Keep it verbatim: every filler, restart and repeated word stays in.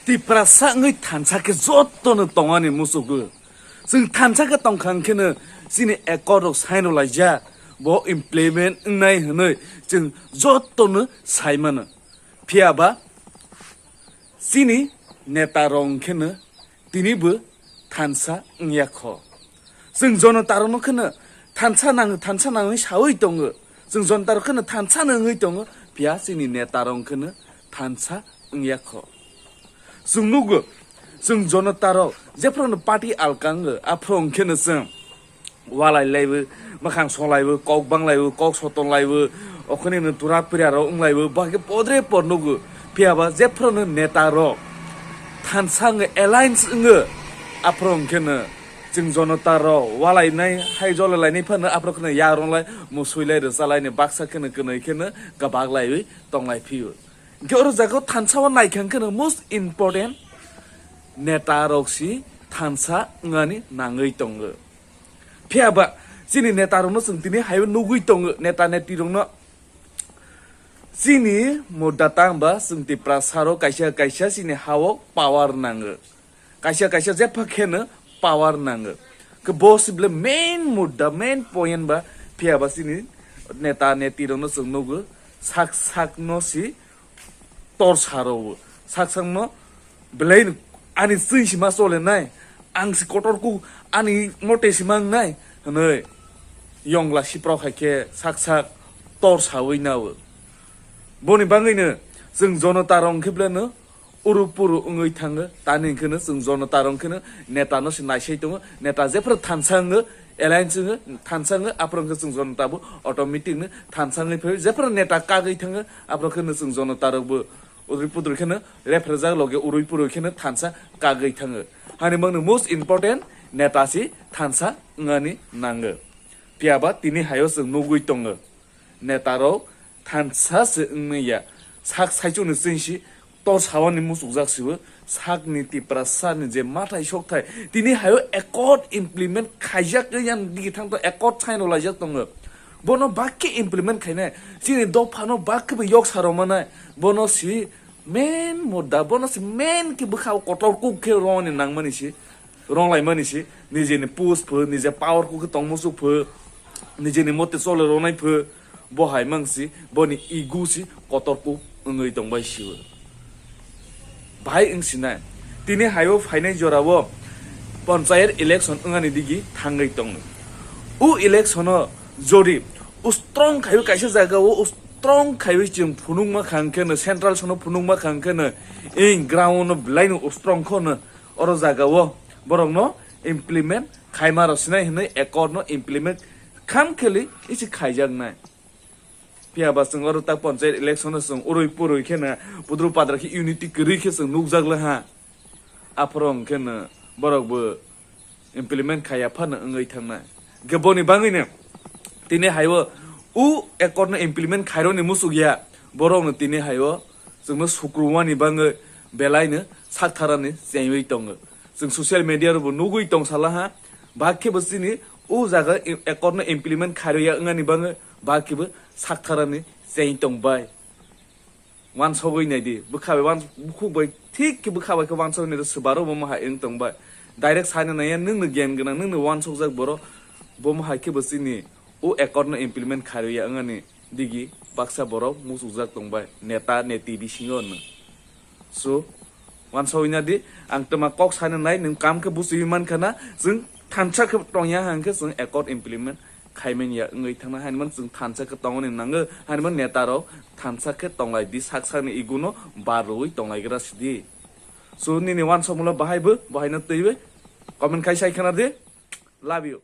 Tiprasa wngwi thansa khe jotono tongani musugo. Chwng thansa khe tongkha hwnkhe no chini accord rok sign rok laijak, bo implement wngnai hwnwi chwng jotono sai mano. Phiya ba chini neta rok hwnkhe no tini bo thansa wngya kho. Chwng jonota rokno kheno thansa nang, thansa nangwi sawi tongo. Chwng jonota rok kheno thansa nangwi tongo. Phiya chini neta rok kheno thansa wngya kho. Chwng nugo, chwng jonota rok jephru no party alkango, aphuru kheno chwng walai laibo, mwkhang solaibo, kok banglaibo, kok sotonlaibo, okhonino tura pira rok wnglaibo, bahai khe podre pod nugo. Phiya ba jephru no neta rok thansa wngwi alliance wngo, aphuru hwnkhe no chwng jonota rok walainai hai jolalainai phano aphuru kheno yak ronglai, musui lai, rwchalai ni baksa kheno kwnwi kheno kwbak laiwi tonglai phio. Hwnkhe oro jaga o thansa o naikha hwnkhe no most important neta rok si thansa wngani nangwi tongo. Phiya ba chini neta rokno chwng tini hai o nugwi tongo, neta neti rokno. Chini mudda tang ba chwng Tiprasa rok kaisa kaisa chini ha o power nango, kaisa kaisa jepha kheno power nango. Khe bo si bole main mudda, main point ba, phiya ba chini neta neti rokno chwng nugo, sak sak no si tor sa rwo, sak sak no belai ani chwi sima chole nai, ang si kotor ku ani mote sima wngnai hwnwi yongla siprok hai khe sak sak tor sawi nao. Boni bangwino chwng jonota rok hwnkhe belai no uru puru wngwi thango, tani hwnkhe no chwng jonota rok hwnkhe no neta no se naisai tongo, neta jephru thansa wngo, alliance wngo, thansa wngo, aphuru hwnkhe chwng jonota bo automatic no thansa wngwi phai, jephru neta kagwi thango, aphuru hwnkhe no chwng jonota rok bo urui pudrui kheno reprejak loge urui purui kheno thansa kagwi thango. Hani mangno most important neta si thansa wngani nango. Phiya ba tini hai o chwng nugwi tongo. Neta rok thansa se wngwi ya. Sak saichung ni chwng si tor sawani muchukjak sibo sakni Tiprasa ni je mathai sokthai. Tini hai o accord implement khaijak yang digi thang to accord sign rok laijak tongo. Bono bak khe implement khainai. Chini dopha no bak khe bo yok sa rok manai. Bono si main mudda, bono si main khe bwkha o kotor kuk khe roni nangmani si. Rong lai mani si, nijeni post pho, nije power kuk khe tong muchuk pho, nijeni mote chole ronai pho, bo hai mang si, boni ego si kotor kuk wngwi tong bai si o. Bahai wng sinai, tini hai o phainai jora o panchayat election wngani digi thangwi tongo. O election o jodi o strong khai o kaisa jaga o, o strong khai o chwng phunukma kha hwnkhe no, central sono phunukma kha hwnkhe no, ing ground no belai no o strong kho no. Oro jaga o borok no implement khaima rok sinai hinwi accord no implement kham kheli isi khaijak nai. Phiya ba chwng oro tak panchayat election no chwng urui purui khe na pudru padra khe unity kwrwi khe chwng nukjak le ha. Aphuru hwnkhe no borok bo implement khaiya phano wngwi thangnai. Hwnkhe boni bangwino tini hai o u accord no implement khairokni muchuk ya, borokno tini hai o chwngno sukrumani bangwi belai no saktharani chengwi tongo. Chwng social media rokbo nugwi tong sala ha, ba khe bo chini o jaga i-, accord no implement khairokya wngani bangwi ba khe bo saktharani chengwi tong bai. Wansogwi nai di, bwkha bai wans-, bukhuk bai thik khe bwkha bai khe wansogwi nai di, swbaro bo mohai wng tong bai. Direct sai na naiya, nwng no gyan gwnang, nwng no wansokjak borok, bo mohai khe bo chini o accord no implement kharwi ya wngani digi baksa borok muchukjak tong bai, neta neti bisingo no. So, wansogwi na di, ang twma kok sai na nai, nwng kam khe buchiwi man kha na, chwng thansa khe tong ya hang khe chwng accord implement khaimani ya wngwi thangna, haini man chwng thansa khe tongmani nango, haini man neta rok thansa khe tonglai di, sak sakni ego no bar rwui tonglai gra sidi. So nini wansokmung no bahai bo, bahai no twiwi comment khai sai khna di. Love you.